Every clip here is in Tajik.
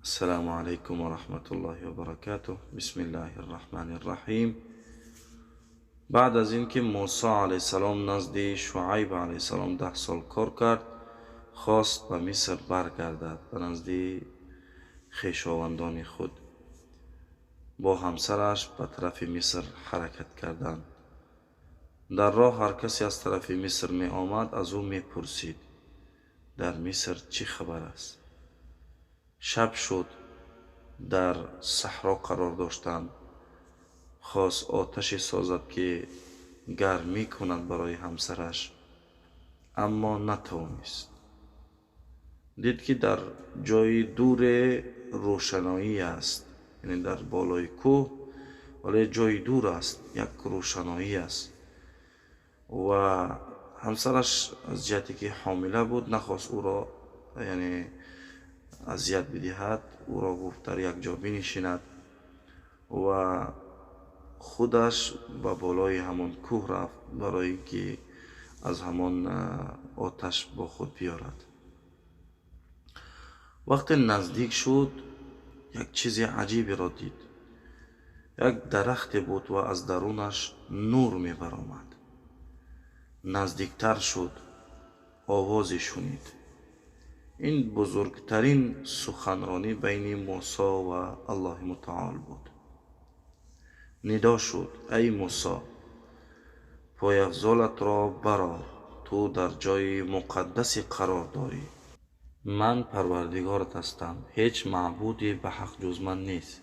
Ассалому алайкум ва раҳматуллоҳи ва баракатуҳ. Бисмиллаҳир раҳманир раҳим. Баъд аз ин ки Мусо алайҳиссалом назди Шуайб алайҳиссалом 10 сол кор кард, хост ба Миср баргардад, ба назди хешовандони худ. Бо ҳамсараш ба тарафи Миср ҳаракат карданд. Дар роҳ ҳар касе аз тарафи Миср меомад, аз ӯ мепурсид: дар Миср чӣ хабар аст? Шаб шуд, дар саҳро қарор доштанд. Хост оташе созад, ки гармӣ кунад барои ҳамсараш, аммо натавонист. Дид, ки дар ҷои дуре рӯшаноӣ аст, яъне дар болои кӯҳ, вале ҷои дур аст, як рӯшаноӣ аст. Ва ҳамсараш аз ҷиҳате ки ҳомила буд, нахост ӯро яъне азият бидиҳад, ӯро гуфт дар як ҷо бинишинад ва худаш ба болои ҳамон кӯҳ рафт, барои ин ки аз ҳамон оташ бо худ биёрад. Вақте наздик шуд, як чизи аҷиберо дид. Як дарахте буд ва аз дарунаш нур мебаромад. Наздиктар шуд, овозе шунид. Ин бузургтарин суханронӣ байни Мусо ва Аллоҳи мутаол буд. Нидо шуд: ай Мусо, пойафзолатро барор, ту дар ҷои муқаддасе қарор дорӣ. Ман парвардигорат ҳастам, ҳеҷ маъбуде ба ҳақ ҷуз ман нест.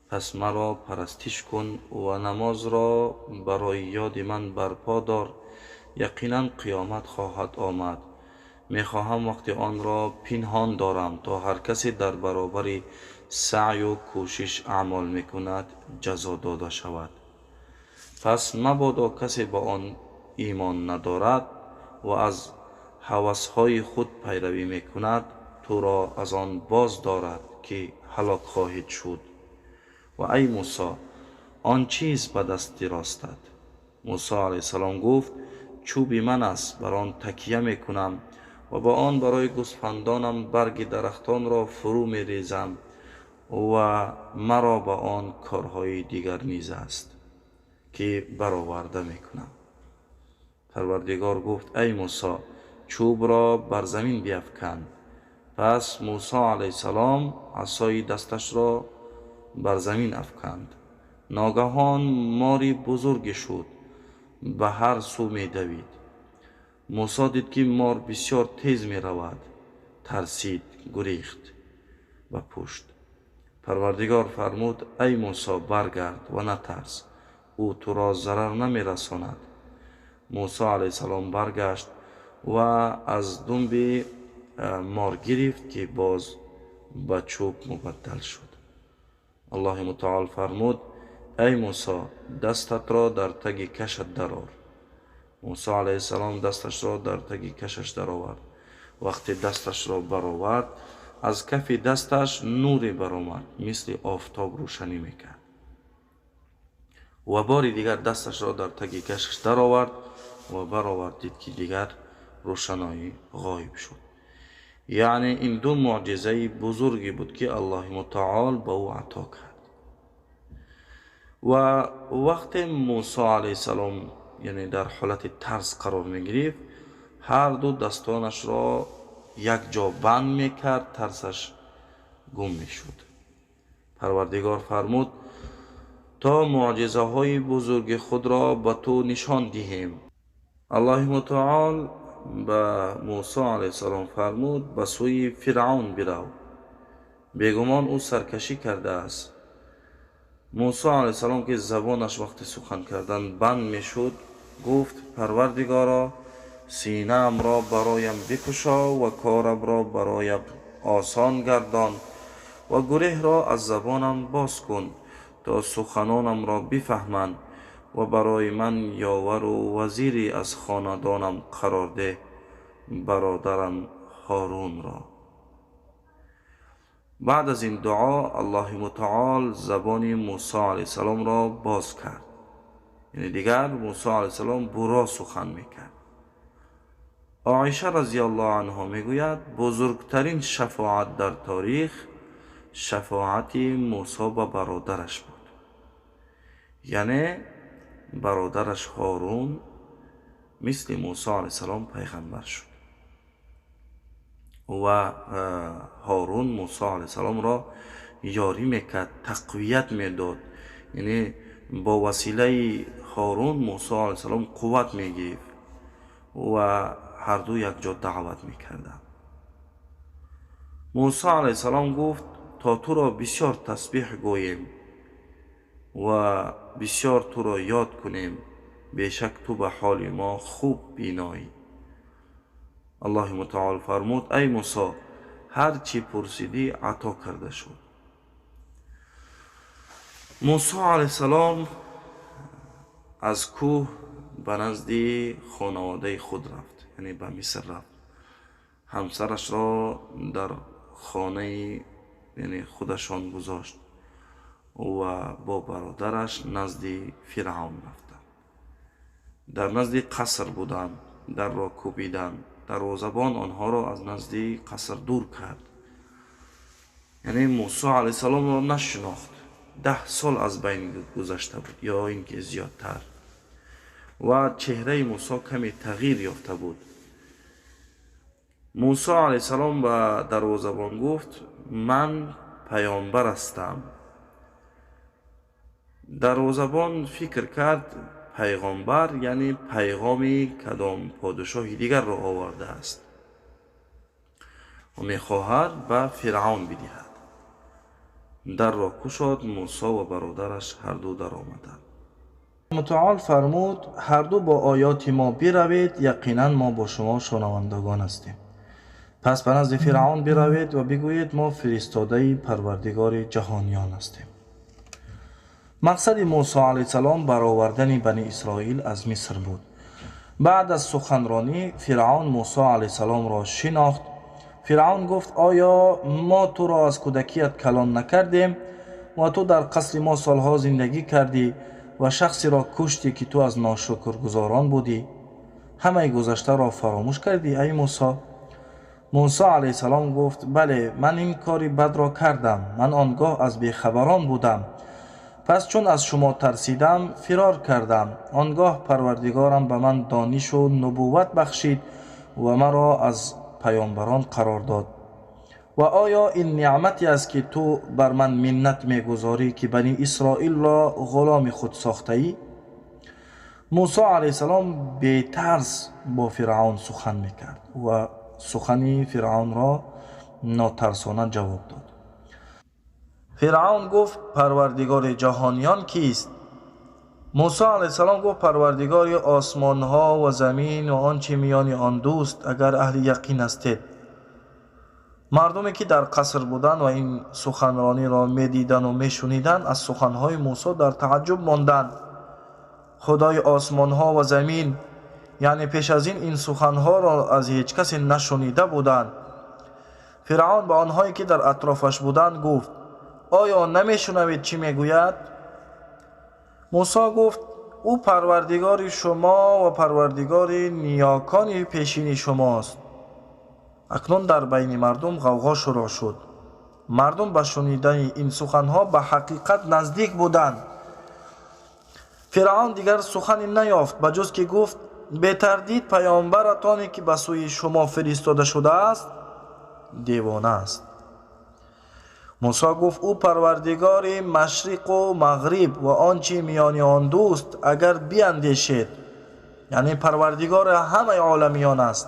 Пас маро парастиш кун ва намозро барои ёди ман барпо дор. Яқинан қиёмат хоҳад омад. Мехоҳам вақти онро пинҳон дорам, то ҳар касе дар баробари саъю кӯшиш аъмол мекунад, ҷазо дода шавад. Пас мабодо касе ба он имон надорад ва аз ҳавасҳои худ пайравӣ мекунад, туро аз он боз дорад, ки ҳалок хоҳед шуд. Ва ай Мусо, он чиз ба дасти ростат. Мусо алайҳиссалом гуфт: чӯби ман аст, бар он такя мекунам ва ба он барои гӯсфандонам барги дарахтонро фурӯ мерезам ва маро ба он корҳои дигар низ аст, ки бароварда мекунам. Парвардигор гуфт: ай Мусо, чӯбро бар замин биафкан. Пас Мусо алайҳиссалом асои дасташро бар замин афканд. Ногаҳон мори бузурге шуд, ба ҳар сӯ медавид. Мусо дид, ки мор бисёр тез меравад, тарсид, гурехт ба пушт. Парвардигор фармуд: ай Мусо, баргард ва натарс, ӯ туро зарар намерасонад. Мусо алайҳиссалом баргашт ва аз думби мор гирифт, ки боз ба чӯб мубаддал шуд. Аллоҳи мутаол фармуд: ай Мусо, дастатро дар таги кашат дарор. Мусо алайҳиссалом дасташро дар таги кашаш даровард. Вақте дасташро баровард, аз кафи дасташ нуре баромад, мисли офтоб рӯшанӣ мекард. Ва бори дигар дасташро дар таги кашаш даровард ва баровард, дид, ки дигар рӯшаноӣ ғоиб шуд. Яъне ин ду муъҷизаи бузурге буд, ки Аллоҳи мутаол ба ӯ ато кард. Ва вақте Мусо алайҳиссалом яъне дар ҳолати тарс қарор мегирифт, ҳар ду дастонашро якҷо банд мекард, тарсаш гум мешуд. Парвардигор фармуд: то муъҷизаҳои бузурги худро ба ту нишон диҳем. Аллоҳи мутаол ба Мусо алайҳиссалом фармуд: ба сӯи Фиръавн бирав, бегумон ӯ саркашӣ кардааст. Мусо алайҳиссалом, ки забонаш вақти сухан кардан банд мешуд, гуфт: парвардигоро, синаамро бароям бикушо ва корамро бароям осон гардон ва гурехро аз забонам боз кун, то суханонамро бифаҳманд ва барои ман ёвару вазире аз хонадонам қарор деҳ, бародарам Ҳорунро. Баъд аз ин дуо Аллоҳи мутаол забони Мусо алайҳиссаломро боз кард. Яъне дигар Мусо алайҳиссалом буро сухан мекард. Оиша разияллоҳу анҳо мегӯяд: бузургтарин шафоат дар таърих шафоати Мусо ба бародараш буд. Яъне бародараш Ҳорун мисли Мусо алайҳиссалом пайғамбар шуд ва Ҳорун Мусо алайҳиссаломро ёрӣ мекард, тақвият медод. Яъне бо василаи Ҳорун Мусо алайҳиссалом қувват мегирифт ва ҳарду якҷо даъват мекарданд. Мусо алайҳиссалом гуфт: то туро бисёр тасбеҳ гӯем ва бисёр туро ёд кунем, бешак ту ба ҳоли мо хуб биноӣ. Аллоҳи мутаол фармуд: ай Мусо, ҳар чӣ пурсидӣ ато карда шуд. Мусо алайҳиссалом аз кӯҳ ба назди хонаводаи худ рафт, яъне ба Миср рафт. Ҳамсарашро дар хонаи яъне худашон гузошт ва бо бародараш назди Фиръавн рафтанд. Дар назди қаср буданд, дарро кӯбиданд. Дарвозабон онҳоро аз назди қаср дур кард. Яъне Мусо алайҳиссаломро нашинохт. 10 сол аз байн гузашта буд ё ин ки зиёдтар, ва чеҳраи Мусо каме тағйир ёфта буд. Мусо алайҳиссалом ба дарвозабон гуфт: ман паёмбар ҳастам. Дарвозабон фикр кард, пайғомбар яъне пайғоми кадом подишоҳи дигарро овардааст ва мехоҳад ба Фиръавн бидиҳад. Дарро кушод, Мусо ва бародараш ҳарду даромаданд. Мутаол фармуд: ҳарду бо оёти мо биравед, яқинан мо бо шумо шунавандагон ҳастем. Пас ба назди Фиръавн биравед ва бигӯед: мо фиристодаи Парвардигори ҷаҳониён ҳастем. Мақсади Мусо алайҳиссалом баровардани Бани Исроил аз Миср буд. Баъд аз суханронӣ Фиръавн Мусо алайҳиссаломро шинохт. Фиръавн гуфт: оё мо туро аз кӯдакият калон накардем ва ту дар қасри мо солҳо зиндагӣ кардӣ ва шахсеро куштӣ ки ту аз ношукргузорон будӣ? Ҳамаи гузаштаро фаромӯш кардӣ, ай Мусо? Мусо алайҳиссалом гуфт: бале, ман ин кори бадро кардам. Ман он гоҳ аз бехабарон будам. Пас чун аз шумо тарсидам, фирор кардам. Он гоҳ Парвардигорам ба ман донишу нубувват бахшид ва маро аз паёмбарон қарор дод. Ва оё ин неъмате аст ки ту бар ман миннат мегузорӣ, ки Бани Исроилро ғуломи худ сохтаӣ? Мусо алайҳиссалом бетарс бо Фиръавн сухан мекард ва сухани Фиръавнро нотарсона ҷавоб дод. Фиръавн гуфт: Парвардигори ҷаҳониён кист? Мусо алайҳиссалом гуфт: Парвардигори осмонҳо ва замин ва он чи миёни он дуст, агар аҳли яқин ҳастед. Мардуме ки дар қаср буданд ва ин суханрониро медиданду мешуниданд, аз суханҳои Мусо дар тааҷҷуб монданд. Худои осмонҳо ва замин, яъне пеш аз ин ин суханҳоро аз ҳеҷ касе нашунида буданд. Фиръавн ба онҳое ки дар атрофаш буданд гуфт: оё намешунавед чӣ мегӯяд? Мусо гуфт: ӯ парвардигори шумо ва парвардигори ниёкони пешини шумост. Акнун дар байни мардум ғавғо шурӯъ шуд. Мардум ба шунидани ин суханҳо ба ҳақиқат наздик буданд. Фиръавн дигар сухане наёфт, ба ҷуз ки гуфт: бетардид паёмбаратоне ки ба сӯи шумо фиристода шудааст, девона аст. Мусо гуфт: ӯ парвардигори машриқу мағриб ва он чи миёни он дуст, агар биандешед. Яъне парвардигори ҳамаи оламиён аст.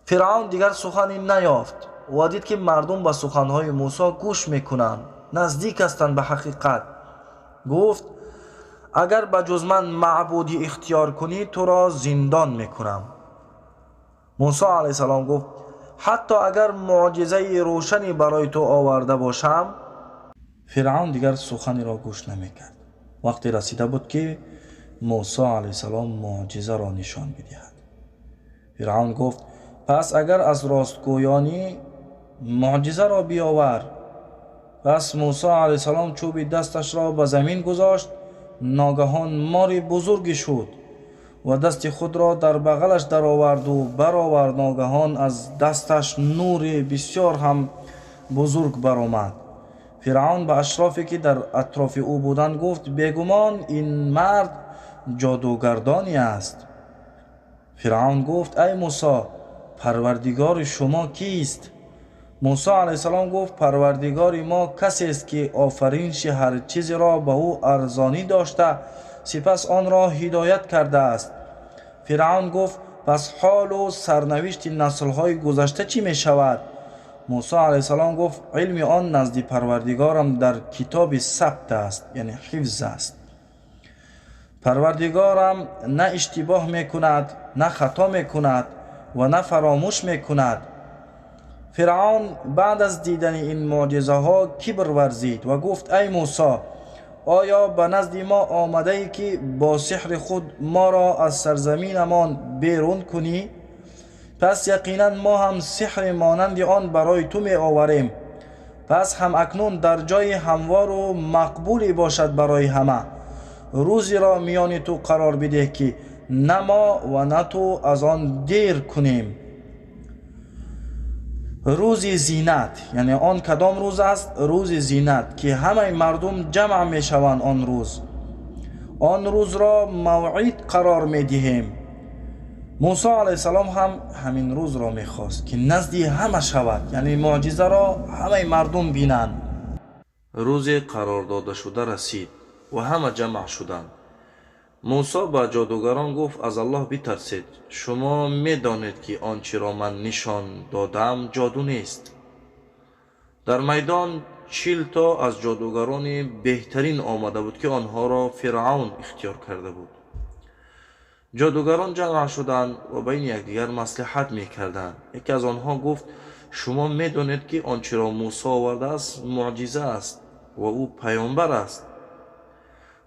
Фиръавн дигар сухане наёфт ва дид ки мардум ба суханҳои Мусо гӯш мекунанд, наздик ҳастанд ба ҳақиқат. Гуфт: агар ба ҷуз ман маъбудӣ ихтиёр кунӣ, туро зиндон мекунам. Мусо алайҳиссалом гуфт: ҳатто агар муъҷизаи рӯшане барои ту оварда бошам? Фиръавн дигар суханеро гӯш намекард. Вақте расида буд ки Мусо алайҳиссалом муъҷизаро нишон бидиҳад. Фиръавн гуфт: пас агар аз ростгӯёнӣ, муъҷизаро биёвар. Пас Мусо алайҳиссалом чӯби дасташро ба замин гузошт. Ногаҳон мори бузурге шуд ва дасти худро дар бағалаш дароварду баровард. Ногаҳон аз дасташ нури бисёр ҳам бузург баромад. Фиръавн ба ашрофе ки дар атрофи ӯ буданд гуфт: бегумон ин мард ҷодугардоне аст. Фиръавн гуфт: ай Мусо, парвардигори шумо кист? Мусо алайҳиссалом гуфт: парвардигори мо касест ки офаринши ҳар чизеро ба ӯ арзонӣ дошта, сипас онро ҳидоят кардааст. Фиръавн гуфт: пас ҳолу сарнавишти наслҳои гузашта чӣ мешавад? Мусо алайҳиссалом гуфт: илми он назди парвардигорам дар китоби сабт аст, яъне ҳифз аст. Парвардигорам на иштибоҳ мекунад, на хато мекунад ва на фаромӯш мекунад. Фиръавн баъд аз дидани ин муъҷизаҳо кибр варзид ва гуфт: ай Мусо, оё ба назди мо омадае ки бо сиҳри худ моро аз сарзаминамон берун кунӣ? Пас яқинан мо ҳам сиҳри монанди он барои ту меоварем. Пас ҳам акнун дар ҷои ҳамвору мақбуле бошад барои ҳама. Рӯзеро миёни ту қарор бидеҳ ки на мо ва на ту аз он дер кунем. Рӯзи зинат, яъне он кадом рӯз аст? Рӯзи зинат, ки ҳамаи мардум ҷамъ мешаванд он рӯз. Он рӯзро мавъид қарор медиҳем. Мусо алайҳиссалом ҳам ҳамин рӯзро мехост ки назди ҳама шавад, яъне муъҷизаро ҳамаи мардум бинанд. Рӯзе қарор додашуда расид ва ҳама ҷамъ шуданд. Мусо ба ҷодугарон гуфт: аз Аллоҳ битарсед, шумо медонед ки он чиро ман нишон додам ҷоду нест. Дар майдон 40 то аз ҷодугарони беҳтарин омада буд ки онҳоро Фиръавн ихтиёр карда буд. Ҷодугарон ҷамъ шуданд ва байни якдигар маслиҳат мекарданд. Яке аз онҳо гуфт: шумо медонед ки он чиро Мусо овардааст муъҷиза аст ва ӯ паёмбар аст.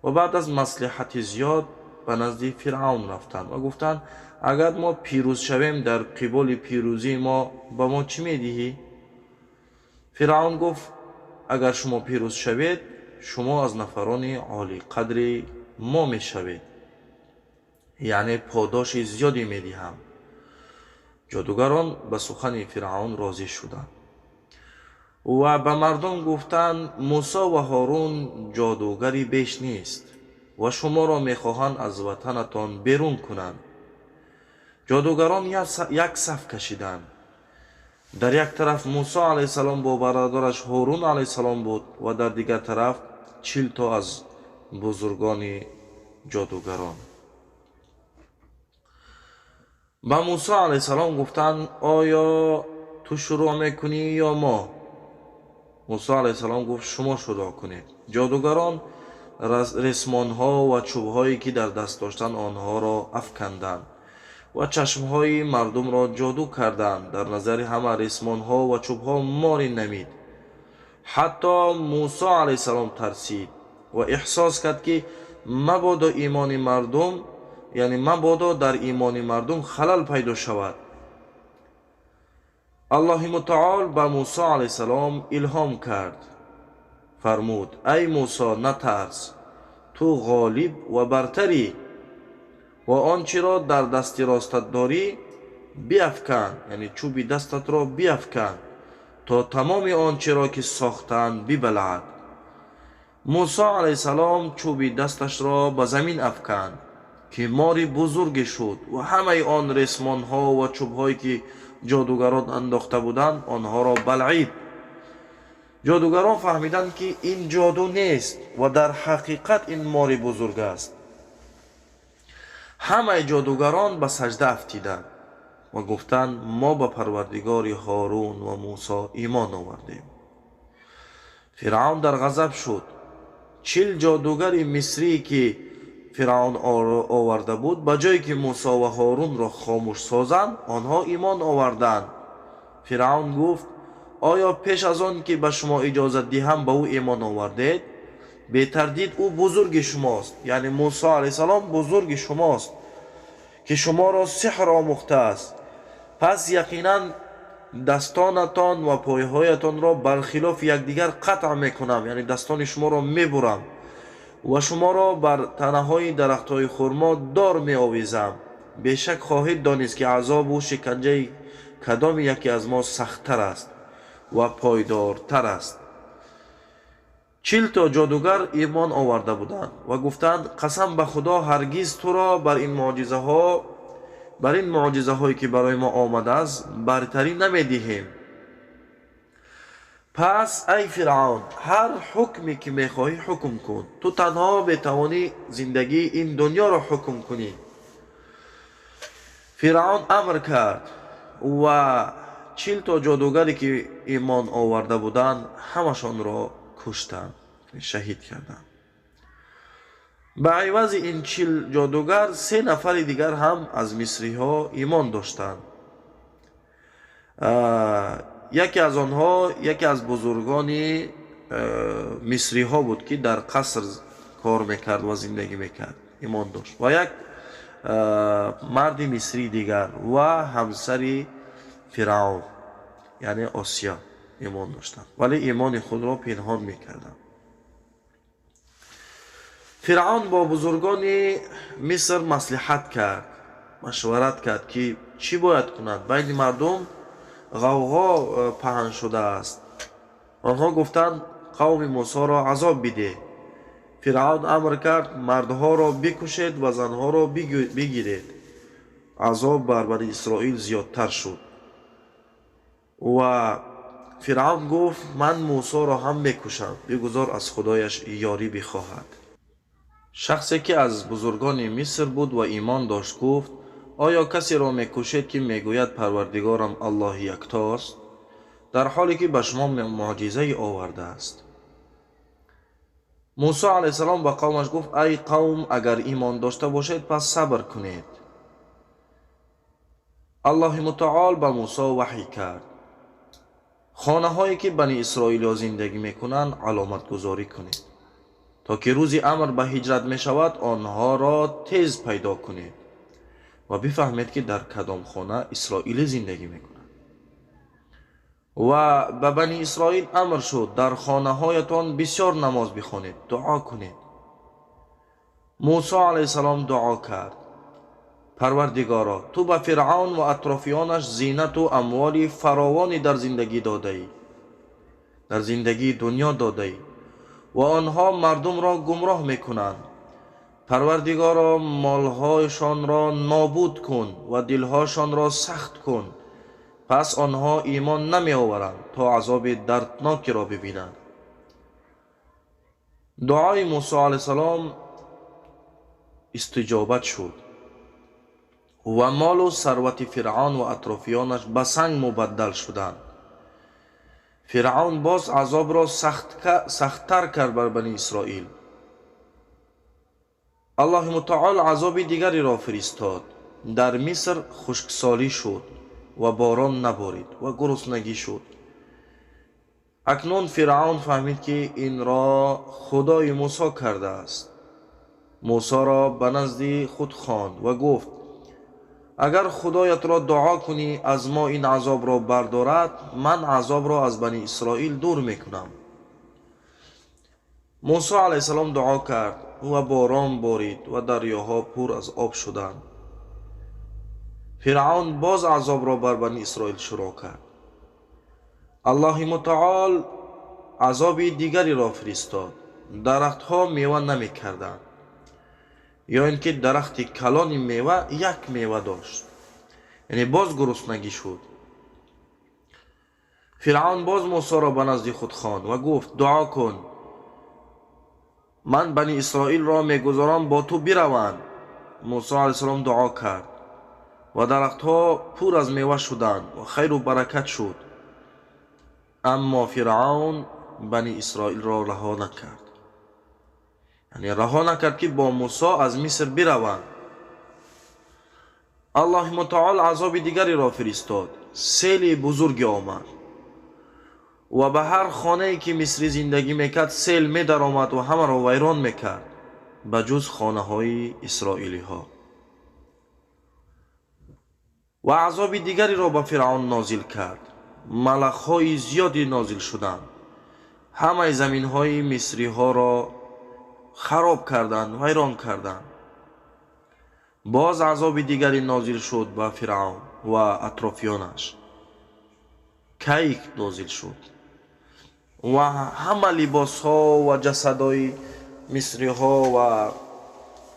Ва баъд аз маслиҳати зиёд ба назди Фиръавн рафтанд ва гуфтанд: агар мо пирӯз шавем, дар қиболи пирӯзии мо ба мо чӣ медиҳӣ? Фиръавн гуфт: агар шумо пирӯз шавед, шумо аз нафарони олиқадри мо мешавед, яъне подоши зиёде медиҳам. Ҷодугарон ба сухани Фиръавн розӣ шуданд ва ба мардум гуфтанд: Мусо ва Ҳорун ҷодугари беш нест ва шуморо мехоҳанд аз ватанатон берун кунанд. Ҷодугарон як саф кашиданд. Дар як тараф Мусо алайҳиссалом бо бародараш Ҳорун алайҳиссалом буд ва дар дигар тараф 40 то аз бузургони ҷодугарон. Ба Мусо алайҳиссалом гуфтанд: оё ту шурӯъ мекунӣ ё мо? Мусо алайҳиссалом гуфт: шумо шурӯъ кунед. Ҷодугарон ресмонҳо ва чӯбҳое ки дар даст доштанд онҳоро афканданд ва чашмҳои мардумро ҷоду карданд. Дар назари ҳама ресмонҳо ва чӯбҳо мори намид. Ҳатто Мусо алайҳиссалом тарсид ва эҳсос кард ки мабодо имони мардум, яъне мабодо дар имони мардум халал пайдо шавад. Аллоҳи мутаол ба Мусо алайҳиссалом илҳом кард, фармуд: ай Мусо, натарс, ту ғолиб ва бартарӣ ва он чиро дар дасти ростат дорӣ биафкан, яъне чӯби дастатро биафкан то тамоми он чиро ки сохтаанд бибалаъд. Мусо алайҳиссалом чӯби дасташро ба замин афканд ки мори бузурге шуд ва ҳамаи он ресмонҳо ва чӯбҳое ки ҷодугарон андохта буданд онҳоро балъид. Ҷодугарон фаҳмиданд ки ин ҷоду нест ва дар ҳақиқат ин мори бузург аст. Ҳамаи ҷодугарон ба саҷда афтиданд ва гуфтанд: мо ба парвардигори Ҳорун ва Мусо имон овардем. Фиръавн дар ғазаб шуд. 40 ҷодугари мисрӣ ки Фиръавн оварда буд, ба ҷое ки Мусо ва Ҳорунро хомӯш созанд, онҳо имон оварданд. Фиръавн гуфт: оё пеш аз он ки ба шумо иҷозат диҳам ба ӯ имон овардед? Бетардид ӯ бузурги шумост, яъне Мусо алайҳиссалом бузурги шумост ки шуморо сиҳр омӯхтааст. Пас яқинан дастонатон ва пойҳоятонро бархилофи якдигар қатъ мекунам, яъне дастони шуморо мебурам ва шуморо бар танаҳои дарахтҳои хурмо дор меовезам. Бешак хоҳед донист ки азобу шиканҷаи кадоми яке аз мо сахттар аст ва пойдортар аст. 40 то ҷодугар имон оварда буданд ва гуфтанд: қасам ба Худо, ҳаргиз туро бар ин муъҷизаҳо, бар ин муъҷизаҳое ки барои мо омадааст, бартарӣ намедиҳем. Пас ай Фиръавн, ҳар ҳукме ки мехоҳӣ ҳукм кун, ту танҳо метавонӣ зиндагии ин дунёро ҳукм кунӣ. Фиръавн амр кард ва 40 то ҷодугаре ки имон оварда буданд, ҳамашонро куштанд, шаҳид карданд. Ба ивази ин 40 ҷодугар 3 нафари дигар ҳам аз мисриҳо имон доштанд. Яке аз онҳо яке аз бузургони мисриҳо буд, ки дар қаср кор мекард ва зиндагӣ мекард, имон дошт, ва як марди мисрии дигар ва ҳамсари Фиръавн, яъне Осия, имон доштанд, вале имони худро пинҳон мекарданд. Фиръавн бо бузургони Миср маслиҳат кард, машварат кард, ки чӣ бояд кунад. Байни мардум ғавғо паҳн шудааст. Онҳо гуфтанд: қавми Мусоро азоб бидеҳ. Фиръавн амр кард: мардҳоро бикушед ва занҳоро бигиред. Азоб бар Бани Исроил зиёдтар шуд ва Фиръавн гуфт: ман Мусоро ҳам мекушам, бигузор аз Худояш ёрӣ бихоҳад. Шахсе ки аз бузургони Миср буд ва имон дошт гуфт: оё касеро мекушед, ки мегӯяд Парвардигорам Аллоҳи яктост, дар ҳоле ки ба шумо муъҷизае овардааст? Мусо алайҳиссалом ба қавмаш гуфт: ай қавм, агар имон дошта бошед, пас сабр кунед. Аллоҳи мутаол ба Мусо ваҳй кард: хонаҳое ки Бани Исроилиҳо зиндагӣ мекунанд, аломатгузорӣ кунед, то ки рӯзи амр ба ҳиҷрат мешавад, онҳоро тез пайдо кунед ва бифаҳмед, ки дар кадом хона исроилӣ зиндагӣ мекунад. Ва ба Бани Исроил амр шуд: дар хонаҳоятон бисёр намоз бихонед, дуо кунед. Мусо алайҳиссалом дуо кард: Парвардигоро, ту ба Фиръавн ва атрофиёнаш зинату амволи фаровоне дар зиндагӣ додаӣ, дар зиндагии дунё додаӣ, ва онҳо мардумро гумроҳ мекунанд. Парвардигоро, молҳояшонро нобуд кун ва дилҳошонро сахт кун, пас онҳо имон намеоваранд то азоби дарднокиро бибинанд. Дуои Мусо алайҳиссалом истиҷобат шуд ва молу сарвати Фиръавн ва атрофиёнаш ба санг мубаддал шуданд. Фиръавн боз азобро сахттар кард бар Бани Исроил. Аллоҳи мутаол азоби дигареро фиристод. Дар Миср хушксолӣ шуд ва борон наборид ва гуруснагӣ шуд. Акнун Фиръавн фаҳмид, ки инро Худои Мусо кардааст. Мусоро ба назди худ хонд ва гуфт: агар Худоятро дуо кунӣ, аз мо ин азобро бардорад, ман азобро аз Бани Исроил дур мекунам. Мусо алайҳиссалом дуо кард ва борон борид ва дарёҳо пур аз об шуданд. Фиръавн боз азобро бар Бани Исроил шурӯъ кард. Аллоҳи мутаол азоби дигареро фиристод. Дарахтҳо мева намекарданд, ё ин ки дарахти калони мева як мева дошт, яъне боз гуруснагӣ шуд. Фиръавн боз Мусоро ба назди худ хонд ва гуфт: дуо кун, ман Бани Исроилро мегузорам бо ту бираванд. Мусо алайҳиссалом дуо кард ва дарахтҳо пур аз мева шуданд ва хайру баракат шуд. Аммо Фиръавн Бани Исроилро раҳо накард, яъне раҳо накард, ки бо Мусо аз Миср бираванд. Аллоҳи мутаол азоби дигареро фиристод. Сели бузурге омад ва ба ҳар хонае ки мисрӣ зиндагӣ мекард, сел медаромад ва ҳамаро вайрон мекард, ба ҷуз хонаҳои исроилиҳо. Ва азоби дигареро ба Фиръавн нозил кард. Малахҳои зиёде нозил шуданд, ҳамаи заминҳои мисриҳоро хароб карданд, вайрон карданд. Боз азоби дигаре нозил шуд ба Фиръавн ва атрофиёнаш. Кайк нозил шуд ва ҳама либосҳо ва ҷасадҳои мисриҳо ва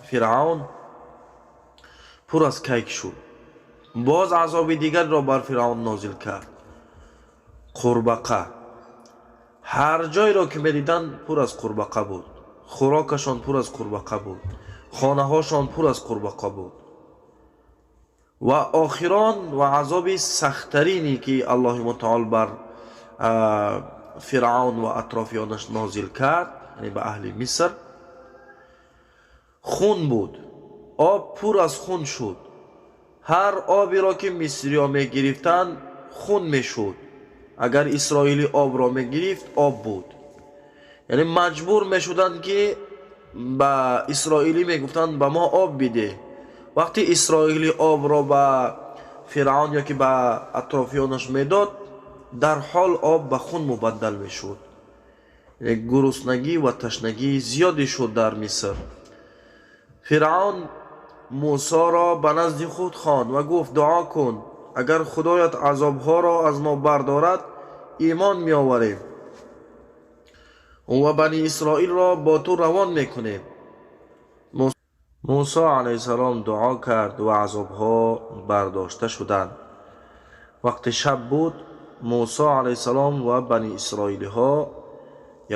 Фиръавн пур аз кайк шуд. Боз азоби дигарро бар Фиръавн нозил кард: қурбақа. Ҳар ҷойро ки медиданд, пур аз қурбақа буд. Хӯрокашон пур аз қурбақа буд, хонаҳошон пур аз қурбақа буд. Ва охирон ва азоби сахттарине, ки Аллоҳи мутаол бар Фиръавн ва атрофиёнаш нозил кард, яъне ба аҳли Миср, хун буд. Об пур аз хун шуд. Ҳар обиро ки мисриё мегирифтанд, хун мешуд. Агар исроилӣ обро мегирифт, об буд. Яъне маҷбур мешуданд, ки ба исроилӣ мегуфтанд: «Ба мо об бидеҳ». Вақте исроилӣ обро ба Фиръавн ё ки ба атрофиёнаш медод, дар ҳол об ба хун мубаддал мешуд. Гуруснагӣ ва ташнагии зиёде шуд дар Миср. Фиръавн Мусоро ба назди худ хонд ва гуфт: «Дуо кун, агар Худоят азобҳоро аз мо бардорад, имон меоварем ва Бани Исроилро бо ту равон мекунем». Мусо алайҳиссалом дуо кард ва азобҳо бардошта шуданд. Вақти шаб буд, Мусо алайҳиссалом ва Бани исроилиҳо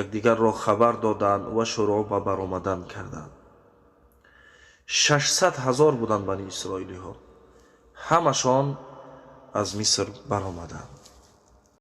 якдигарро хабар доданд ва шурӯъ ба баромадан карданд. 600 000 буданд бани исроилиҳо, ҳамашон аз Миср баромаданд.